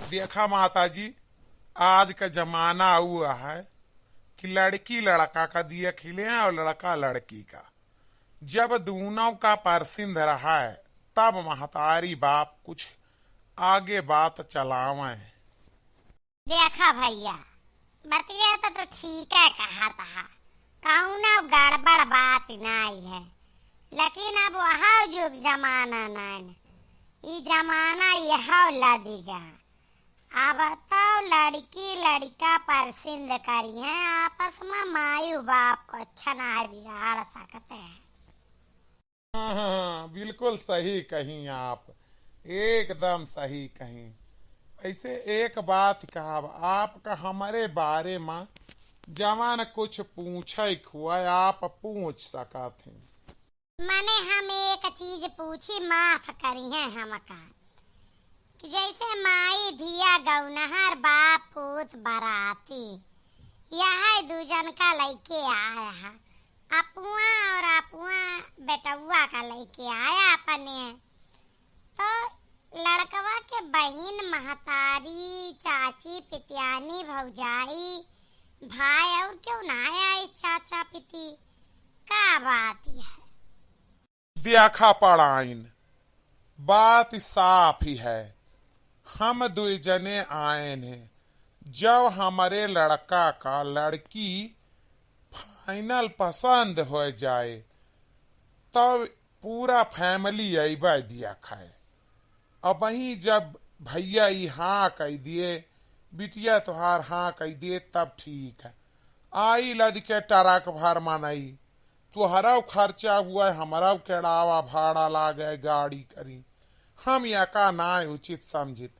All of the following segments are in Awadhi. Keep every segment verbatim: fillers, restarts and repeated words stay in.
देखा माता जी, आज का जमाना हुआ है कि लड़की लड़का का दिया खिले और लड़का लड़की का। जब दोनों का परसिंद रहा है, तब महतारी बाप कुछ आगे बात चलावें। देखा भैया, बतिया तो तू ठीक है कहा तहा, कौनो गड़बड़ बात नाई है, लेकिन अब वह जुग जमाना नाई न, ई जमाना यह लदिगा। अब तो लड़की लड़का परसिंद करी हैं, आपस में माई बाप को अच्छा ना बिगाड़ सकते हैं। हाँ, हाँ, हाँ, बिल्कुल सही कहीं आप, एकदम सही कहीं। ऐसे एक बात कहब, आपका हमरे बारे में जवान कुछ पूछे खुआ, आप पूछ सकत हैं। मने हम एक चीज पूछी, माफ करी हैं हमका, कि जैसे माई धिया गौनहर, बाप पूत बराती, यह दू जन का लइके आया है, अपुआ और अपुआ बेटउआ का लइके आया अपने, तो लड़कवा के बहिन, महतारी, चाची, पितियानी, भौजाई, भाई और क्यों ना आइस चाचा पिती, का बात है? देखा पड़ाइन, बात साफ ही है। हम दुई जने आएन हैं। जब हमरे लड़का का लड़की final पसंद हो जाए, तब पूरा family अइबे दिया खाए। अबहीं जब भैया ई हाँ कहि दिए, बिटिया तोहार हाँ कहि दिए, तब ठीक है। आई लद के ट्रक भर मनई, तोहरउ खर्चा हुआ, हमरउ केड़ावा भाड़ा लागे, गाड़ी करी। हम यका नाय उचित समझित।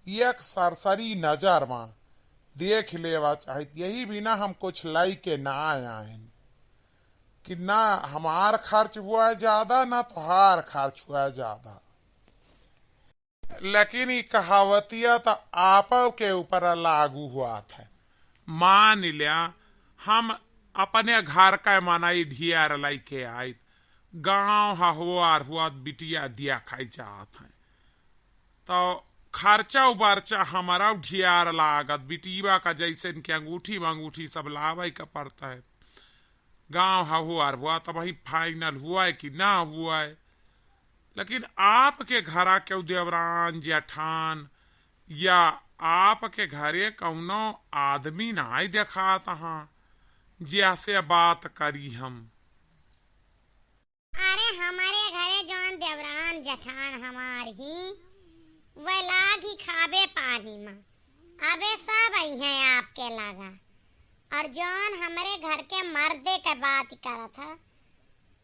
एक सरसरी नजर मा देख लेवा चाहित। यही बिना हम कुछ लइके ना आएन कि ना हमार खर्च हुआ है ज्यादा, ना तोहार खर्च हुआ है ज्यादा। लेकिन ई कहावतिया त आपव के ऊपर लागू हुआत है। मान लिया, हम अपने घर का मनई ढियार लइके आइत, गाँव हहुआर हुआत, बिटिया दिया खाई चाहत हैं, तो खर्चा उबर्चा हमारा ढियार लागत, बिटिया का जैसे इनके अंगूठी मंगूठी सब लावे का पड़ता है। गाँव हहुआर हुआ, तब वही final हुआ है कि ना हुआ है। लेकिन आपके घरा केहू देवरान जेठान या आपके घरे कौनो आदमी नाई देखात हाँ, जेसे बात करी हम। अरे, हमरे घरे जौन देवरान जेठान हमार ही, वह लाग ही खाबे पानी मा। अबे सब अइहें आपके लगा। और जौन हमरे घर के मर्दे के बात करत ह,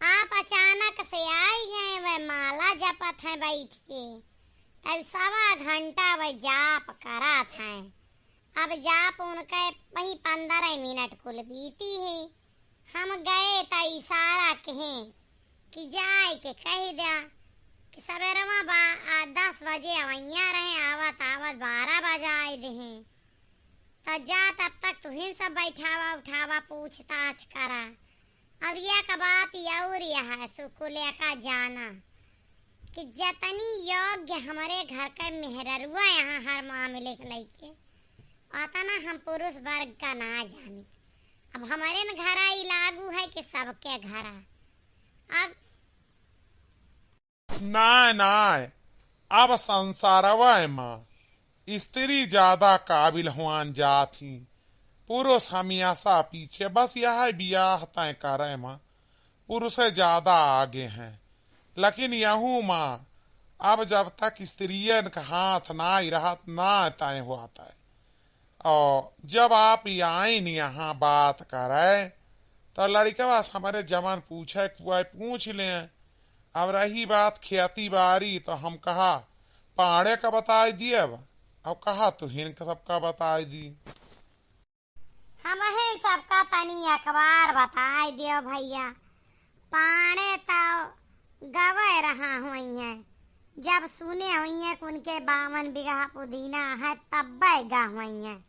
आप अचानक से आई गए, वह माला जपत हैं बैठ के, तब सवा घंटा वह जाप करत हैं। अब जाप उनके वही पन्द्रह मिनट कुल बीती है। हम गए त इशारा कहे कि जाए के कह द्या कि सबेरवा बा, आ, दस बजे अवैया रहे, आवत आवत बारह बजाए देहे। त जा, तब तक तुहिन सब बैठावा उठावा, पूछताछ करा। और यह का बात और यह है, सुकुले का जाना कि जतनी योग्य हमरे घर के मेहररुआ यहाँ हर मामले के लइके, अतना हम पुरुष वर्ग का ना जानी। अब हमरे न घरा ई लागू है कि सबके घरा। अब नाय, नाय, अब संसारवा मा स्त्री ज्यादा काबिल हुआन जात ही, पुरुष हमेशा पीछे। बस यह बियाह तय करे मा पुरुष ज्यादा आगे हैं। लेकिन यहू मा अब जब तक स्त्रियन का हाथ नाई रहत, ना तय हुआत है। और जब आप आइन यहाँ बात करे, तो लड़कवा से हमरे जमन पूछे कुआई पूछ लें। अब रही बात खेती बाड़ी, तो हम कहा पाड़े का बताई दियब, अब कहा तुहिन का सबका बताई दी। हमहिन सबका तनी अखबार बताई दियो भैया। पाड़े तो गवे रहा हुई हैं, जब सुने हुई हैं कि उनके बावन बीघा पुदीना है, तब्बे गा हुई हैं।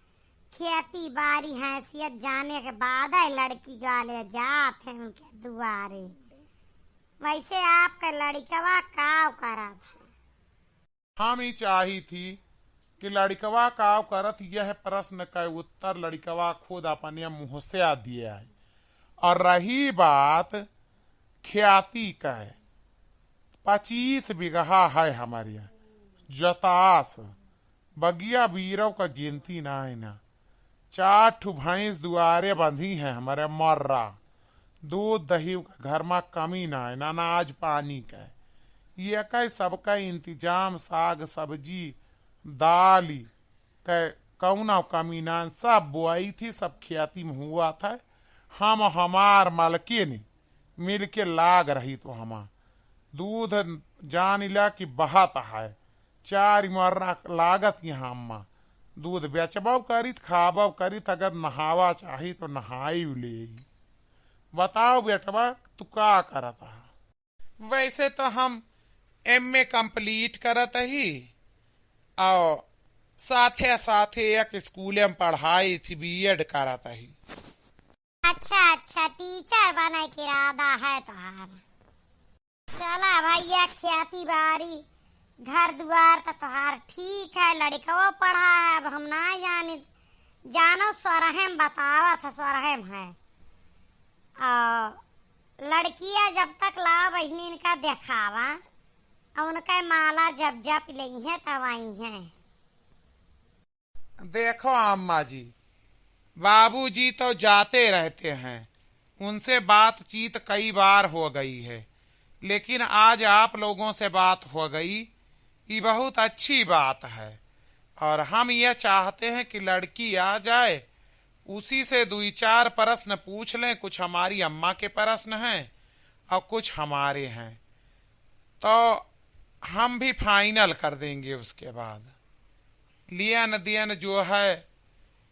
खेती बारी हैसियत जाने के बाद है लड़की वाले जात हैं उनके दुआरे। वैसे आपका लड़कवा काव करत है? हम ई चाहित ही कि लड़िकवा काव करत, यह प्रश्न कै उत्तर लड़िकवा खुद अपने मुँह से आ दिए है। और रही बात ख्याति कै, पच्चीस बिगहा है हमरे यहाँ जतास, बगिया बीरव का गिनती नाहीं ना। चार ठु भैंस दुआरे बंधी हैं हमरे मर्रा। दूध दही का घर मा कमी नाहीं ना, अनाज पानी कै। ये कै सबका इंतजाम, साग सब्जी, दाली कै कौनो कमी नाहीं, सब बोआई थी, सब ख्याति मा हुआ था। हम हमार मलकिन मिल के लाग रही तो हमा दूध जान ला कि बहत है, चार मर्रा लागत यहाँ अम्मा। दूध बेचबो करित, खाबो करित, अगर नहावा चाही तो नहाई ले। बताओ बेटवा, तू का करत है? वैसे तो हम एम ए complete करत ही और साथे साथे एक स्कूल में पढ़ाई थी, बी एड करत ही। अच्छा, अच्छा, टीचर बने के इरादा है तोहार। चला भैया, खेती बाड़ी, घर दुआर तो तोहार ठीक है, लड़िकवो पढ़ा है, अब हम ना जानी, जानो सोरहे में बतावत है, सोरहे में है। और लड़किया जब तक लाओ बहिनी इनका देखावा, और उनका माला जब जप लेइहें तब आइहें। देखो अम्मा जी, बाबूजी तो जाते रहते हैं, उनसे बातचीत कई बार हो गई है, लेकिन आज आप लोगों से बात हो गई, ये बहुत अच्छी बात है। और हम यह चाहते हैं कि लड़की आ जाए, उसी से दुई चार प्रश्न पूछ लें, कुछ हमारी अम्मा के प्रश्न हैं और कुछ हमारे हैं, तो हम भी final कर देंगे उसके बाद। लेन देन जो है,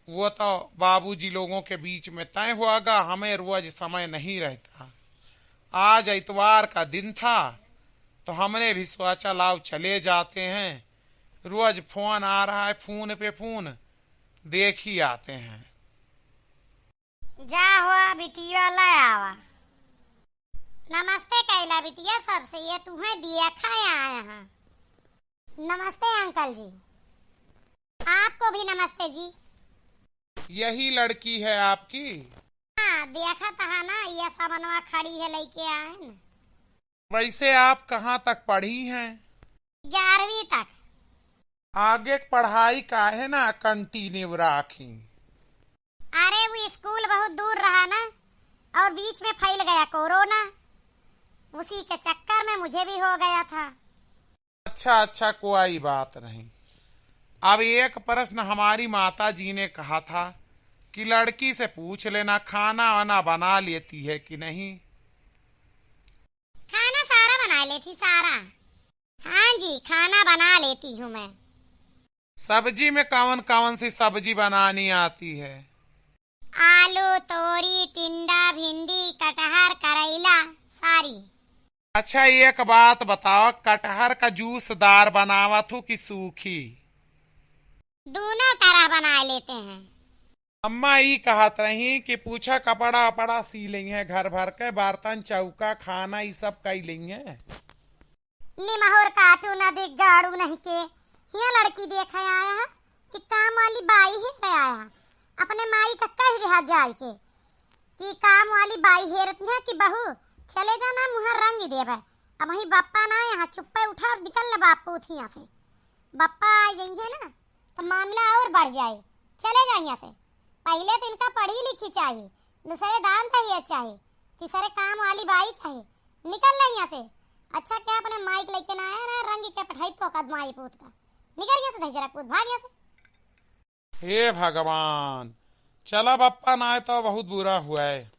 वो तो बाबूजी लोगों के बीच में तय होगा, हमें रोज समय नहीं रहता। आज इतवार का दिन था, तो हमने भी सोचा, लाओ चले जाते हैं, रोज फोन आ रहा है, फोन पे फोन, देख ही आते हैं। जा हो बिटिया, ले आवा। नमस्ते कैला बिटिया सबसे, ये तुम्हें दिया खाए आए हैं। नमस्ते अंकल जी। आपको भी नमस्ते जी। यही लड़की है आपकी? हाँ, देखत है ना, ये सबनवा खड़ी है, लेके आए न। वैसे आप कहाँ तक पढ़ी हैं? ग्यारहवीं तक। आगे क पढ़ाई काहे ना continue राखी? अरे, वो स्कूल बहुत दूर रहा ना, और बीच में फैल गया कोरोना, उसी के चक्कर में मुझे भी हो गया था। अच्छा, अच्छा, कोई बात नहीं। अब एक प्रश्न, हमारी माता जी ने कहा था कि लड़की से पूछ लेना, खाना वाना बना लेती है कि नहीं? खाना सारा बना लेती, सारा। हाँ जी, खाना बना लेती हूँ मैं। सब्जी में कौन कौन सी सब्जी बनानी आती है? आलू, तोरी, टिंडा, भिंडी, कटहर, करैला, सारी। अच्छा, एक बात बताओ, कटहर का जूसदार बनावत हूँ कि सूखी? दोनों तरह बना लेते हैं। अम्मा ई कहत रही कि पूछा कपड़ा अपड़ा सी लेइहें, घर भर के बर्तन चौका खाना ई सब कई लेइहें। निमहोर काटू न दिख गाड़ू नहीं के, हियाँ लड़की देखे आया है कि काम वाली बाई हेरे आया है। अपने माई का कह दिया जाए के कि काम वाली बाई हेरत है कि बहू चले जाना, मुँह रंग देबे। अब वहीं बप्पा ना यहाँ चुप्पे उठा और निकल ले बापू हियाँ से। बप्पा आ गई है ना तो मामला और बढ़ जाए। चले जा यहाँ से। पहले तो इनका पढ़ी लिखी चाहिए, दूसरे दान दहेज चाहिए, तीसरे काम वाली बाई चाहिए। निकल ले यहाँ से। अच्छा क्या अपने माइक लेके ना आया ना, रंग के पठाई तो कद माई पूत का। निकल यहाँ से, धैजरा कूद, भाग यहाँ से। हे भगवान, चला बप्पा ना आए तो बहुत बुरा हुआ है।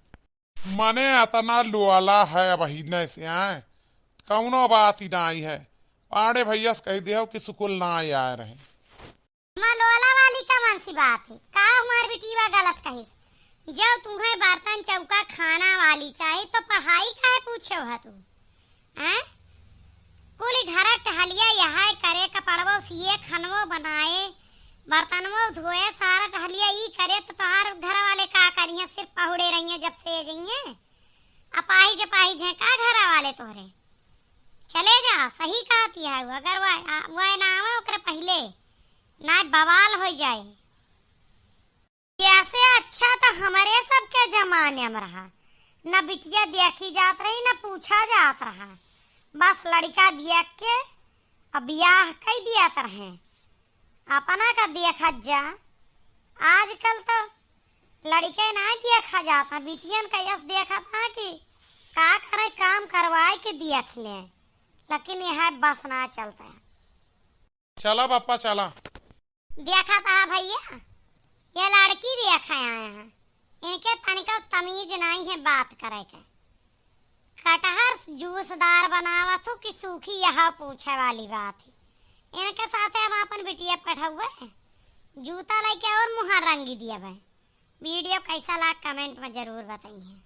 मने अतना लोला है अब ही नहीं से आए, कौनो बात ही नाई है। पाड़े भैया से कह दियो कि सुकुल ना आए रहे। माँ लोला वाली कौन सी बात है? का हमार बिटिया गलत कहिस? जब तुम्हें बर्तन चौका खाना वाली चाही तो पढ़ाई काहे पूछे हो तू? हैं? कुल घर टहलिया यह करे, कपड़वो सिए, खनवो बनाए, बर्तनवो धोए, सारा टहलिया ई करे तो तोहार घर वाले का करिहें? सिर्फ पहुड़े रहिए जब से जइहें। अपाहिज अपाहिज हैं का घर वाले तोहरे? चले जा, सही कहती है वो। अगर वह, वह ना आवे ओकरे पहले ना बवाल होइ जाए। ऐसे अच्छा तो हमरे सबके जमाने में रहा, न बिटिया देखी जात रही, न पूछा जात रहा, बस लड़िका देख के अब बियाह कइ दियात रहे, अपना का देखत जा। आजकल तो लड़िके नाहीं देखा जात है, बिटियन का यस देखत है कि का करे, काम करवाए के देख ले, लेकिन यह बस ना चलता है। चला बापा, चला। देखत है भइया, ये लड़की देखे आए हैं, इनके तनिको तमीज नाहीं है बात करे के। कटहर जूसदार बनावत हो कि सूखी, यह पूछे वाली बात है। इनके साथे हम आपन बिटिया पठउए, जूता लइके और मुँह रंगी दिया भाई। वीडियो कैसा लाग comment में जरूर बताइए।